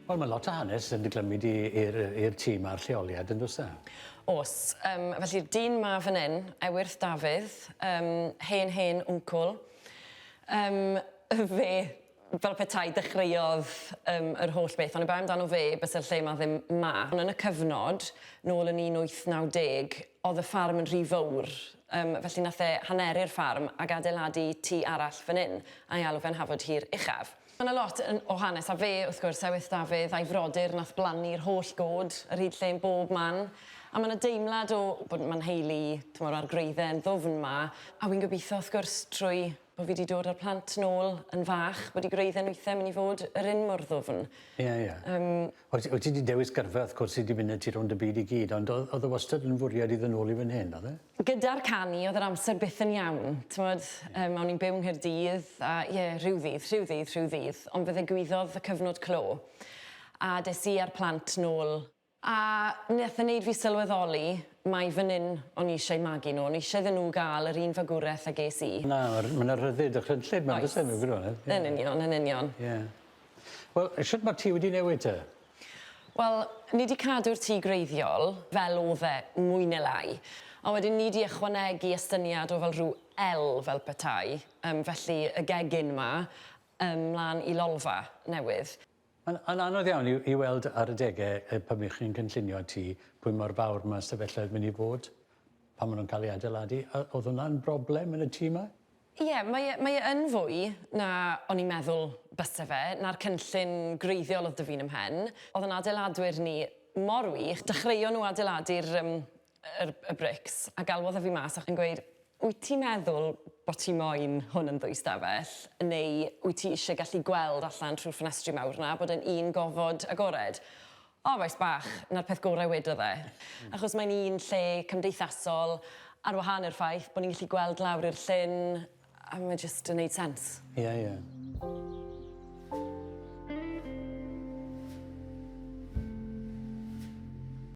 Wel ma' lot o hanes yn dy glymu di i'r i'r tŷ 'ma a'r lleoliad yndos e? O's. Yym felly'r dyn 'ma fan 'yn, Ewyrth Dafydd, yym hen hen wncwl, yym fe fel petai dechreuodd yym yr holl beth oni bai amdano fe byse'r lle 'ma ddim 'ma. Ond yn y cyfnod, nôl yn 1890, o'dd y ffarm yn rhy fowr yym felly nath e haneru'r ffarm ag adeiladu tŷ arall fan 'yn a'i alw fe'n Hafod Hir Uchaf. Ma' 'na lot yn o hanes a fe wrth gwrs Ewyrth Dafydd a'i frodyr nath blannu'r holl god ar hyd lle yn bob man a ma' 'na deimlad o bod ma'n nheulu t'mod a'r gwreidde'n ddwfn 'ma a wi'n gobitho wrth gwrs trwy Bo fi 'di dod â'r plant nôl yn fach, bod 'u gwreidde'n withe myn' i fod yr un mor ddwfn. Ie ie. Yym. Wyt wyt ti 'di dewis gyrfa wrth gwrs sy 'di mynd â ti rownd y byd i gyd ond o'dd o'dd e wastad yn fwriad i ddod nôl i fan hyn o'dd e? Gyda'r canu o'dd yr amser byth yn iawn t'mod yym o'n i'n byw yng Nghaerdydd a ie rhyw ddydd rhyw ddydd rhyw ddydd ond fe ddigwyddodd y cyfnod clo a des i a'r plant nôl A nath e neud fi sylweddoli mai fan 'yn o'n i eisiau magu nhw, o'n i eisiau iddyn nhw ga'l yr un fagwreth a ges i. Na, ma'r ma' 'na rhyddid dychrynllyd 'ma yndoes e mewn gwirionedd? Oes. Yn union, yn union. Ie. Wel, shwt ma'r tŷ wedi newid te? Wel, ni 'di cadw'r tŷ gwreiddiol fel o'dd e, mwy ne' lai. A wedyn ni 'di ychwanegu estyniad o fel rhyw El fel petai, yym felly y gegin 'ma, yym mlan i lolfa newydd. Mae'n yn anodd iawn i i weld ar adege yy pan 'ych chi'n cynllunio tŷ pwy mor fawr ma' stafelloedd myn' i fod pan ma' nw'n ca'l eu adeiladu. A o'dd hwnna'n broblem yn y tŷ 'ma? Ie mae e mae e yn fwy na o'n i'n meddwl byse fe, na'r cynllun gwreiddiol o'dd 'da fi yn 'y mhen. O'dd 'yn adeiladwyr ni mor wych, dechreuon nhw adeiladu'r yym yr y brics a galwodd e fi mas ac yn gweud Wyt ti'n meddwl bo' ti moyn hwn yn ddwy stafell neu wyt ti isie gallu gweld allan trwy'r ffenestri mawr 'na bod e'n un gofod agored? O bois bach, 'na'r peth gore wedodd e. Achos mae'n un lle cymdeithasol ar wahân i'r ffaith bo' ni'n gallu gweld lawr i'r llyn a mae jyst yn neud sense. Ie ie.